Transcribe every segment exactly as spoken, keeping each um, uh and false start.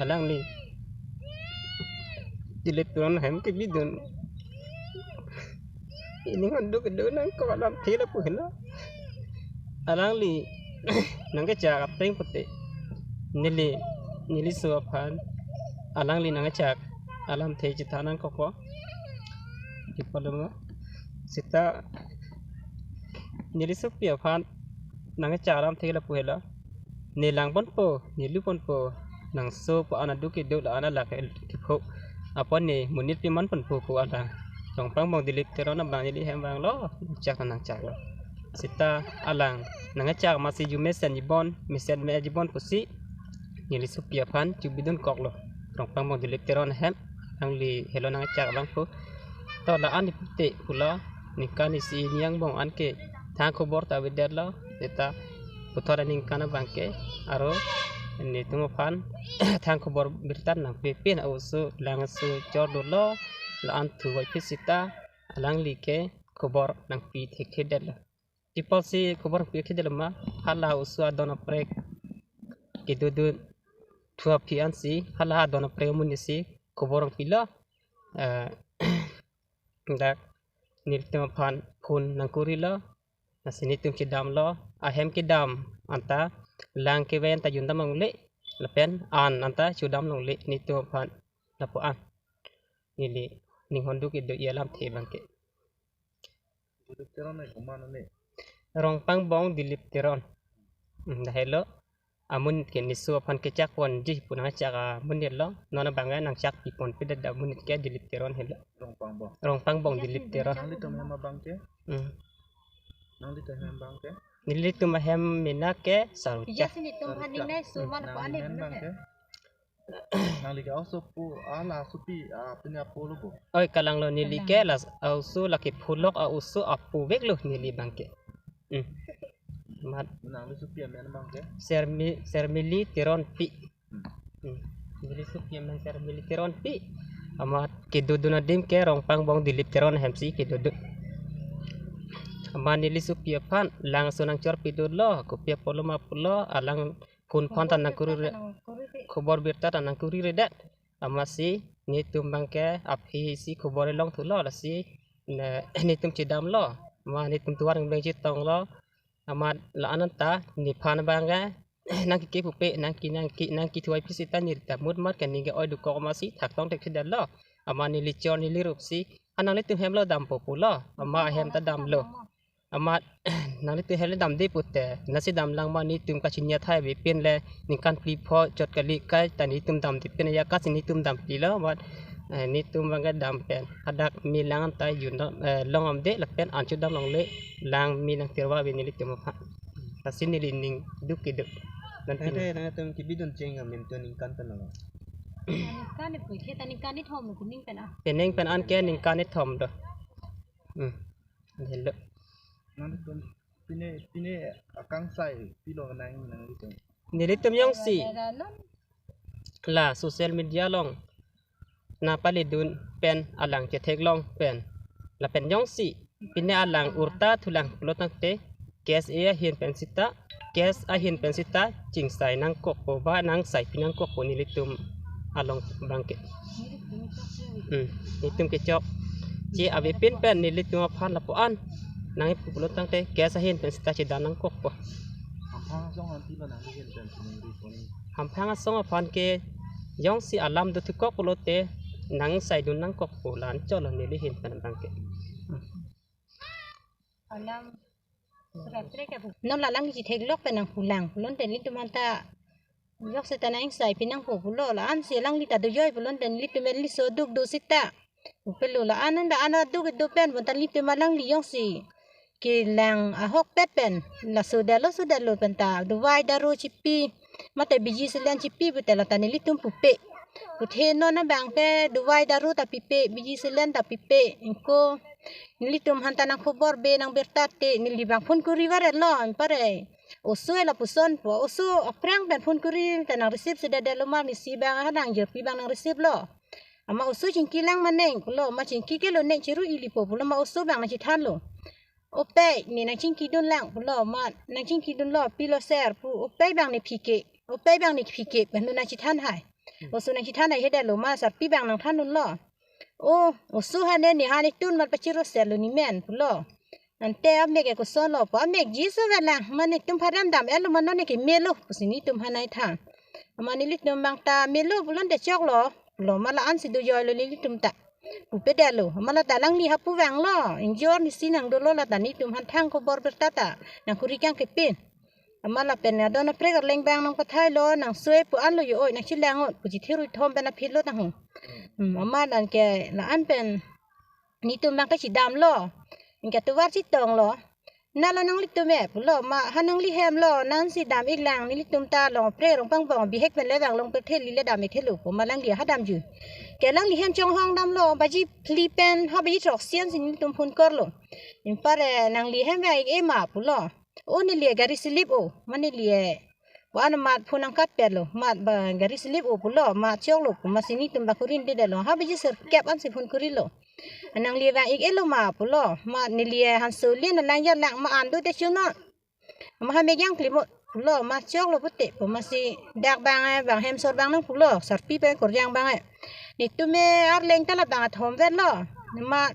Alangli Dilip Teron ahem kebidun. Ining honduk do nangkok alamthe lapu helo. Alangli nangkechak ateng pute, neli, neli so aphan alangli nangkechak alamthe chethan nangkokpo. Di polo mo. Seta neli sopi aphan nangkechak alamthe lapu helo. Ne langponpo, ne luponpo, nangso pu an aduk kedo la an alak kepho. Apon ne monit piman ponpo pu alang. Rongpangbong Dilip Teron abang neli hem vanglo, chak nangchaklo. Seta alang nangkechak amatsi ju mesen jibon, mesen me jibon pusi neli sopi aphan chubidun koklo. Rongpangbong Dilip Teron ahem, alangli helo nangkechak abang pu. To la an ipute pulo, ningkan isi ini angbong anke thang khobor ta avedetlo, seta puthot aningkan abangke aro netum aphan thang khobor birta nangpipin a-oso lang aso chor dolo, la an thu voiphit seta alangli ke khobor nangpi thekthedetlo. Tipotsi khobor nangpi thekthedetlo ma, hala oso adon aprek kedodun thu aphi ansi, hala adon aprek amonit si khobor nangpilo. Eh, dak nelitum aphan phone nangkurilo, lasi netum chedamlo, ahem kedam anta lang kevang ta jundam longle, lapen an anta chodam longle netum aphan, lapu an neli ning honduk kedo alamthe abangke. Dilip Teron ne komat ne? Rongpangbong Dilip Teron. Hmm, dah helo. Amonit ke neso aphan kechak ponji pu nangchak amonit lo. Non abang nangchak pipon pidet amonit ke Dilip Teron helo. Rongpangbong. Rongpangbong Dilip Teron. Nanglitum ahem abangke? Hmm. Nanglitum ahem abangke? Nelitum ahem mena ke Sarucha. Ija sini tum Sarucha. Haning nai sumar. Nang ko ane hem abangke? Nangli ke oso pu, ah, la sopi, ah, pine apo lo bo. Oi, kalanglo, neli ke la oso lake phulok a-oso apo veklo neli abangke. Hmm. Mat. Nangli sopi amen abangke? Sermi-, Sermili Teronpi. Hmm. Hmm. Neli sopi amen Sermili Teronpi. Amat kedodun adim ke Rongpangbong Dilip Teron ahemsi kedodun. Amat neli sopi aphan lang aso nangchorpidunlo, kopi apotlo ma pulo, alang phone aphan ta nangkuri re-, khobor birta ta nangkuriredet. Amatsi netum abangke aphi si khobor longthulo, lasi ne, netum chedamlo. Amat netum tovar nang beng chetonglo. Amat la an anta nephan abangke nangkeke pupe, nangke, nangke, nangke thu voiphit seta neli ta mutmat ke ningke oi dokok amatsi thaktong thekthedetlo. Amat neli chor neli rup si, anang netum hemlo dampo pulo. Amat ahem ta damlo. Amat nanglitum helo damde pute, lasi damlang ma, netum kachini athai avepin le ningkan phli pho chot kali kai ta netum damde pin ya, kasi netum damplilo, amat, eh, netum abangke dam pen hadak me lang anta jun dam, eh, long amde lapen an chodam longle, lang me nangtirwa ave nelitum aphan. Lasi neli ning duk kedo. Nanti. Tangte nangtum kebidun cheng amen tu ningkan pen lo? Ningkan ni puithe ta ningkan ni thom kuning pen ah. Penang pen anke ningkan ni thom do. Hmm. Helo. Nanglitum pine, pine akangsai pilo nang, nanglitum? Nelitum jongsi la social media along nangpaledun pen alang chetheklong pen, lapen jongsi pine alang urta thulang pulo tangte, KSA ahin pen seta, KSA ahin pen seta chingsai nangkokpo ba nangsaipi nangkokpo nelitum along abangke. Hmm, netum kechok. Che avepin pen nelitum aphan lapu an nangkipu pulo tangte KSA ahin pen seta chedam nangkokpo. Hamphang asong aphan pilo nangli ahin pen si nangri pon? Hamphang asong aphan ke jongsi alam dothukok pulote nangsaidun nangkokpo, la anchotlo neli ahin pen abangke. Alam. Non la alangli chetheklok pen nangpulang pulote nelitum anta jok seta nangsaipi nangpo pulo, la ansi alangli ta dojoi pulote nelitum eli so duk do seta. Upelo la an anta an aduk do pen bonta nelitum alangli jongsi kelang ahokpet pen la sodetlo sodetlo pen ta dovai daru chipi, mate biji selen chipi pute la ta nelitum pupe. Puthe non abangke dovai daru ta pipe, biji selen ta pipe. Ingko nelitum aphan ta nangkhobor be nangbirta te, neli abang phone kuri varetlo, anpare oso lapuson po, oso aphrang pen phone kuri ta nang receive sedetdetlo, ma nisi abang ha nangjirpi abang nang receive lo. Amat oso chingki lang ma neng pulo, ma chingki kelo neng chiru ili po pulo, ma oso abang nangchethanlo. Opei, ne nangchingkidun lang pulo, ma nangchingkidunlo, pilo sir pu, opei abang ne phike. O pei bang ne phike pen nangchethan hai. Oso nangchethan hai hede lo ma sarpi bang nangthan lo. O, oso hane ne hane tun mat pachiro sel lo ne men pulo. Ante amek ke koson lo pu amek jisu velang ma netum pharem dam-et lo ma non ne ke melo pusi netum hanai than. Ma nelitum bang ta melo pulote choklo. Lo ma la-an si do joi lo nelitum ta. Pupe dalo. Ma la ta alangli hapu vanglo. Injor ne si nang dolo la ta netum han thang ko bor berta ta. Nang kuri kang kepin. Ma lapen adon aprek arleng bang nangpathai lo, nang sue pu an lo yo oi, nangchelang ot, pu chithir ui thom pen aphi lo tang ho. Hmm, ma anke la-an pen netum bang kachedam lo. Anke tovar chetong lo. Na lo nanglitum e, pulo, ma ha nangli hem lo, nang si dam-ik lang, nelitum ta long aprek rong pangbong, bihek pen le vang long pe theli le dam-ik thelo, pu ma alangli ha damjui. Ke alangli hem chonghong dam lo, baji phli pen, ha baji throksi an si netum phone kor lo. Anpar e nangli hem vang-ik e ma pulo. O neli gari slip o, ma neli e. Pu an mat phone angkat pet lo, mat ba gari slip o pulo, mat choklo, pu ma si netum ba kurin dede lo, ha baji sirkep an si phone kuri lo. Nangli vang-ik e lo ma pulo, ma neli e hanso lien alang ya lang ma an do te chuno. Ma ha mejang klimo pulo, ma choklo pute, pu ma si dak bang e, bang hem sor bang nang pulo, sarpi pen korjang bang e. Netum e arleng ta la bang athom vet lo. Ma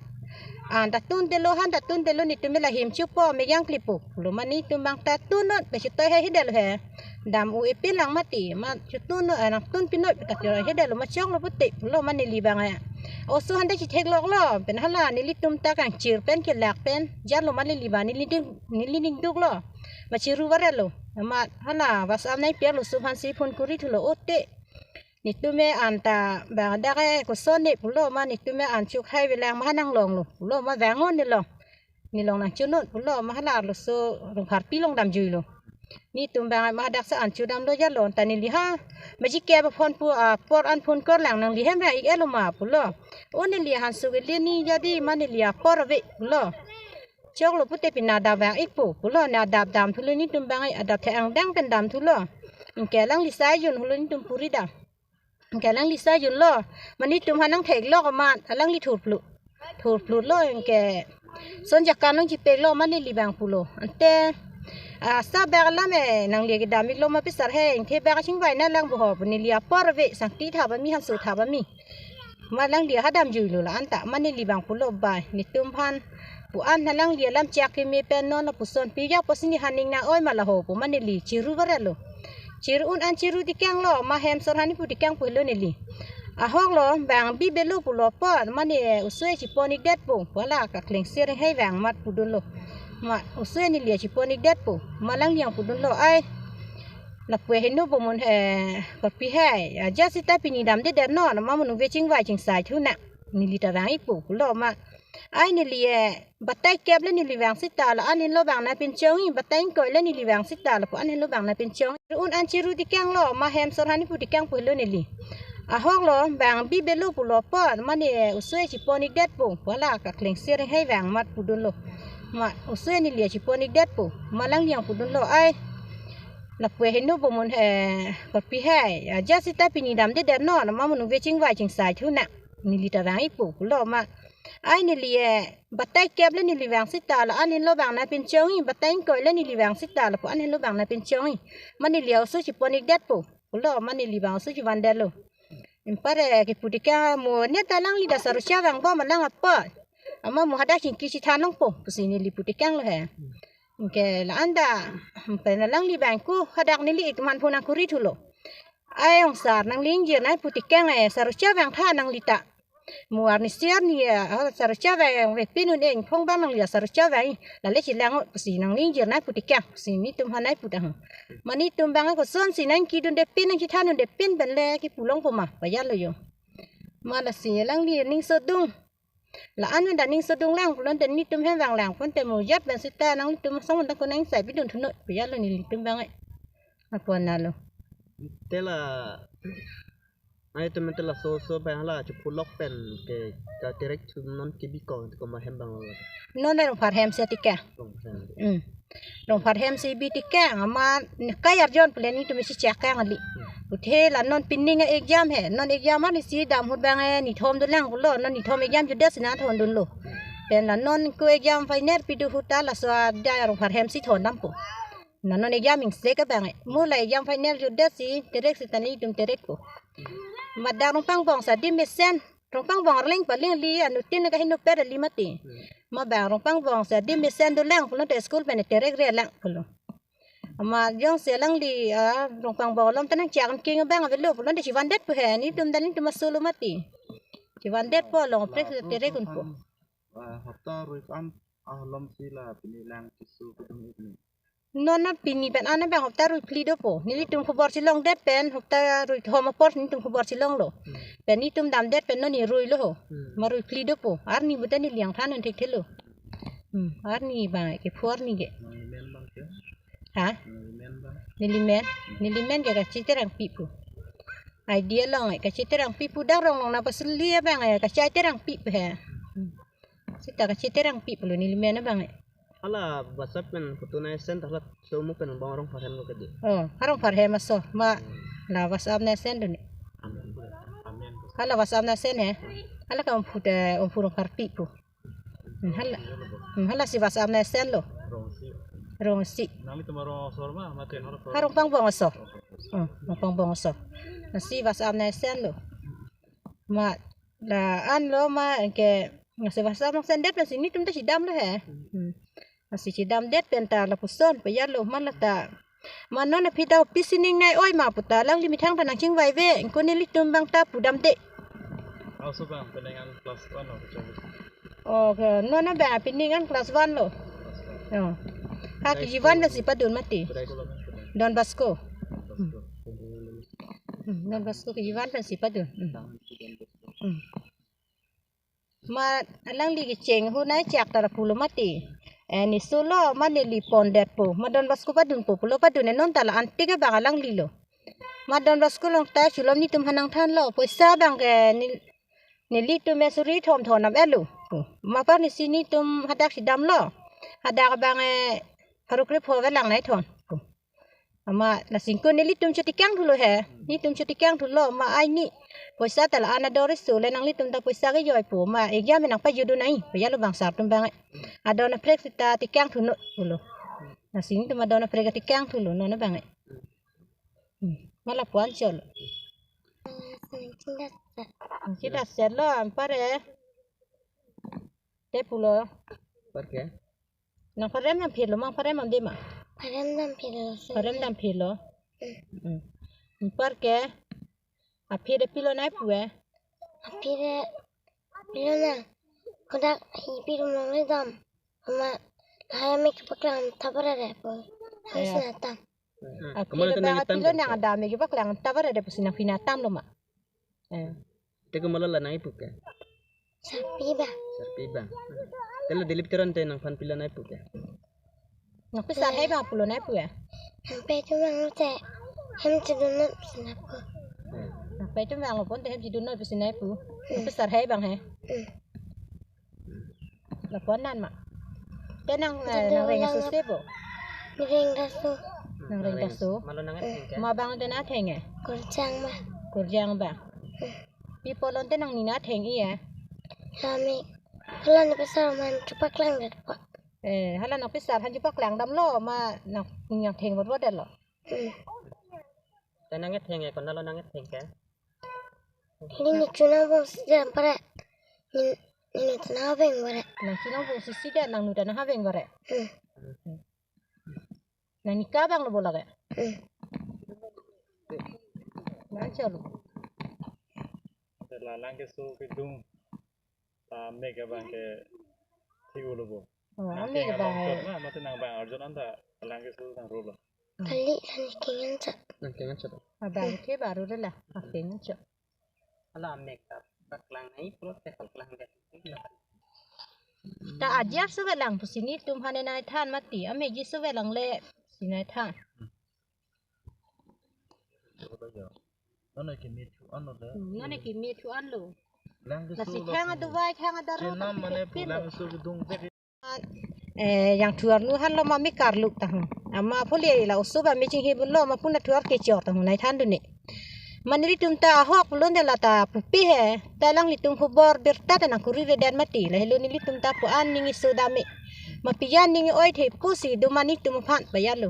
an ta tun te lo, han ta tun te lo, netum e la him chupo, mejang klipo. Lo ma netum bang ta tun non, pe chitoi he hede lo he. Dam u epin lang mati, ma chutun non, eh, nang tun pinoi pe ta tiro hede lo ma choklo pute, lo ma neli bang e. Oso han ta chithek lok lo, pen hala nelitum ta kangchir pen kelak pen, jar lo ma neli ba, neli ding, neli ning duk lo. Ma chiru bare lo. Ma hala WhatsApp nai piak lo sum han si phone kuri thulo ote. Netum e an ta bang dak e koson ne pulo ma netum e an chuk hai velang ma nang long lo. Pulo ma vang on ne long. Ne long nang chunun pulo ma hala arloso rong pharpi long damjui lo. Netum bang ma dak sa an chudam lo ya lo ta neli ha. Maji ke ba phone pu apor an phone kor lang nangli hem vang-ik e lo ma pulo. O neli hanso ke le ne jadi ma neli apor ave pulo. Choklo pute pina dap vang-ikpo pulo, na dap dam thulo netum bang e, adap the angdeng pen dam thulo. Anke alangli sai jun hulo netum puri dam. Anke alangli sai jun lo. Ma netum ha nang thek lok ma alangli thurplu. Thurplu lo anke. Son jakan nang chipek lo ma neli bang pulo. Ante, ah, sa bag alam e nangli kedam-ik lo ma pisar he, ingthe bag chingvai na lang boho pu neli apor ave, sangti tha ba mi, hanso tha ba mi. Ma alangli ha damjui lo la-an ta ma neli bang pulo bai. Netum aphan pu an alangli alam chak keme pen non lapuson pi jak pusi ne haning na oi ma la ho pu ma neli chiru bare lo. Chiru un an chiru tikang lo, ma hem sor hani pu tikang pu lo neli. Ahok lo bang bi belo pulo pa ma ne oso e chipon-ik detpo, pu la kakleng sir hai vang mat pudun lo. Ma oso e neli chipon-ik detpo, ma alangli ang pudun lo ai. Lapu heno bo mun he, papi hai, aja sita pini damde det non, ma munu ve chingvai chingsai thu na. Neli ta vang-ikpo pulo ma. Ai neli e, batai kep le neli vang sita la an henlo bang na pinchong-i, batai ingkoi le neli vang sita lapu an henlo bang na pinchong-i. Un an chiru tikang lo, ma hem sor hani pu tikang pu lo neli. Ahok lo, bang bi belo pulo pa, ma ne oso e chipon-ik detpo, pu la kakleng sir hai vang mat pudun lo. Ma oso e neli chipon-ik detpo, ma alangli ang pudun lo ai. Lapu heno bo mun he, papi hai, aja sita pini damde det non, ma munu ve chingvai chingsai thu na. Neli ta vang-ikpo pulo ma. Ai neli e, batai kep le neli vang sita la an henlo bang na pinchong-i, batai ingkoi le neli vang sita lapu an henlo bang na pinchong-i. Ma neli oso chipon-ik detpo pulo, ma neli bang oso chivan det lo. Anpar e kipu tikang mo ne ta alangli ta sarucha vang bom alang apa. Ama mo hadak chingki chithan longpo pusi neli pu tikang lo he. Anke la-an ta, pen alangli bang ku hadak neli ik man phone nang kuri thulo. Ai ongsar nangli ingjir nai pu tikang e, sarucha vang tha nangli ta. Mo arni sir ni e, ah, sarucha vang ve pin un e, ingphong bang nangli sarucha vang, la le chelang ot pusi nangli ingjir nai pu tikang, pusi netum hanai pu tang. Ma netum bang koson si nang kidunde pin, nang chithan dunde pin pen le kipu longpo ma, pajal lo yo. Ma lasi alangli ning sodung. La an pen ta ning sodung lang pulote netum hem vang lang pon te mo jat pen sita nanglitum asong ta ko nang sai pidun thunoi, pajal lo nelitum bang e. Apon na lo. Te la, ai te men te la so so pen hala chu pulok pen ke ka terek chu non ke bi ko ko ma hem bang lo. Non rong phar hem se tikang. Rong phar hem. Hmm. Rong phar hem si bi tikang, ama kayar jon pule netum si chak kang ali. Puthe la non pining exam he, non exam ani si dam hut bang e, ni thom do lang pulo, non ni thom exam juda sina thon dunlo. Pen la non ko exam final pidu hut ta laso ada rong phar hem si thon dampo. Na non exam ingsek abang. Mo la exam final jutdet si terek seta nelitum terek po. Amat dak Rongpangbong si adim mesen. Rongpangbong arleng paleng li anuttin kaheno per ali mati. Amat bang Rongpangbong si adim mesen dolang pulote school pen terek relang pulo. Amat jongsi alangli, ah, Rongpangbong along ta nangchak angking abang avelo pulote chivandet po he. Nelitum dan nelitum aso lo mati. Chivandet po along prek terek un po. Ah, hapta rui an ahalom si la pini lang keso kedung ini. Non non pini pen an abang hapta rui phli dopo. Nelitum khobor chelongdet pen hapta rui thom apor nelitum khobor chelonglo. Hmm. Pen nelitum damdet pen non ni rui lo ho. Hmm. Amat rui phli dopo. Arni buta neli angthan an thekthelo. Hmm. Arni bang ke phu arni ke. Nangli men bang ke? Ha? Nangli men bang? Neli men. Neli men ke kacheterang pi pu. Idea long eh kacheterang pi pu dak rong long na pasuli abang eh kacheterang pi pu he. Hmm. Seta kacheterang pi pulo neli men abang eh. Hala WhatsApp pen photo nang send hala so mo pen bang Rongpharhem lo kedi. Oh, ha Rongpharhem aso ma la WhatsApp nang send dun. Amen. Amen. Hala WhatsApp nang send he. Hala ka omphu te omphu Rongpharpi pu. Hmm, hala. Hmm, hala si WhatsApp nang send lo. Rongsi. Rongsi. Nanglitum arong asor ma mate haro. Ha Rongpangbong aso. Oh, Rongpangbong aso. Lasi WhatsApp nang send lo. Ma la an lo ma ke lasi WhatsApp nang send det lasi nelitum ta chedam lo he. Hmm. Lasi chedamdet pen ta lapuson pajalo ma la ta. Ma non aphi ta pisi ning nai oi ma pu ta alangli methang ta nangchingvai ave. Ingkoi nelitum bang ta pudamde. Aso bang penang an class one or class. Oh, ke non abang pining an class one lo. Oh. Ha kejivan pensi padun mati. Kedai ko lo kan? Don Bosco. Don Bosco. Hmm, Don Bosco kejivan pensi padun. Hmm. Hmm. Ma alangli kecheng hu nai chak ta lapulo mati. Eh, ne solo ma neli pondet po. Ma Don Bosco padun po pulo padun eh non ta la antik abang alangli lo. Ma Don Bosco along ta chulom nelitum ha nangthanlo. Poisa abang ke ne, nelitum eh suri thom thom nam elo. Ma par nisi nelitum hadak chedamlo. Hadak abang eh pharo krepho avelang nai thon. Amat lasi ingkoi nelitum chotikang thulo he. Nelitum chotikang thulo ma aini. Poisa ta la an ador isu le nanglitum ta poisa kejoi po ma exam nangpajutdun nai. Pajalo bang sar atum bang. Adon aprek seta tikang thunon pulo. Lasi nelitum adon aprek tikang thulo non abang. Hmm. Ma lapu-an cholo. Sida selo ampare. Te pulo. Anparke? Nang pharem nang phirlo, mang pharem amde ma? Pharem nang phirlo. Pharem nang phirlo. Hmm. Hmm. Anparke? Aphire pilo nai pu eh? Aphire pilo nang. Kodak hi pirum long le dam. Ama hai amek paklang tapare re po. Hai sina tam. Hmm. Aphire ba pilo nang ada amek paklang tapare re pusi nangphi nangtamlo ma? Eh. Te komatlo la nang-ipu ke? Sarpi bang. Sarpi bang. Te la Dilip Teron te nangphan pilo nang-ipu ke? Nangpesar hai bang pulo nang-ipu ya? Nangpei atum vanglo te hem chedun non pusi nang-ipu. Eh. Nangpei atum vanglo pon te hem chedun non pusi nang-ipu. Hmm. Nangpesar hai bang he. Hmm. Lapu-an nan ma? Te nang, eh, nang reng aso se bo? Reng daso. Nang reng daso? Malo nang-etheng ke? Ma bang te nang-etheng eh? Kurjang ma. Kurjang bang. Hmm. Pi pulote nangning nang-etheng i eh? Kami. Hala nangpesar ma han chepaklang det po. Eh, hala nangpesar han chepaklang damlo ma nang, nangtheng bor bor det lo. Hmm. Te nang-etheng eh, konatlo nang-etheng ke? Neli ne chunang bong sida pare. Neli, neli ne chunang beng pare. Nang chunang bong sida nangnu ta nanghaveng pare. Hmm. Nangning kabang lo bo lake. Hmm. Nang chalo. Te la lang keso kedung. Ta mek abang ke thik-o lo bo. Oh, nang amek keng abang along eh. Chot ma, mate nang bang arjon anta lang keso nang rolo. Kali, nang keng an chot. Nang keng an chot. Abang ke baru de la, akeng an chot. Hala amek ta paklang nang-ipu te paklang det. Ta ajar so velang pusi nelitum hane nang-ethan mati, amek ji so velang le si nang-ethan. Nonke me thu-an lo le. Hmm, nonke me thu-an lo. Lang keso. Lasi lo thang adovai, thang adarlo chenam ta mane pilo. Pulang so kedung dek. Eh, yang thuar nu han lo ma me karlu ta hung. Ama phuli la oso ba me chinghi bun lo ma puna thuar kechor ta hung nang-ethan dun ne. Mane nelitum ta ahok pulote la ta pupe he. Ta alanglitum khobor birta ta nangkuri redet mati. Lahelo nelitum ta pu-an ning iso dame. Ma pi-an ning oi the pusi do ma nelitum aphan pajalo.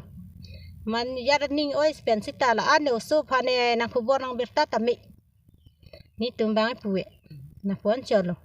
Man yar ning oi pen sita la ane oso phane nang khobor nang birta tame. Netum bang puve. Na phone cholo.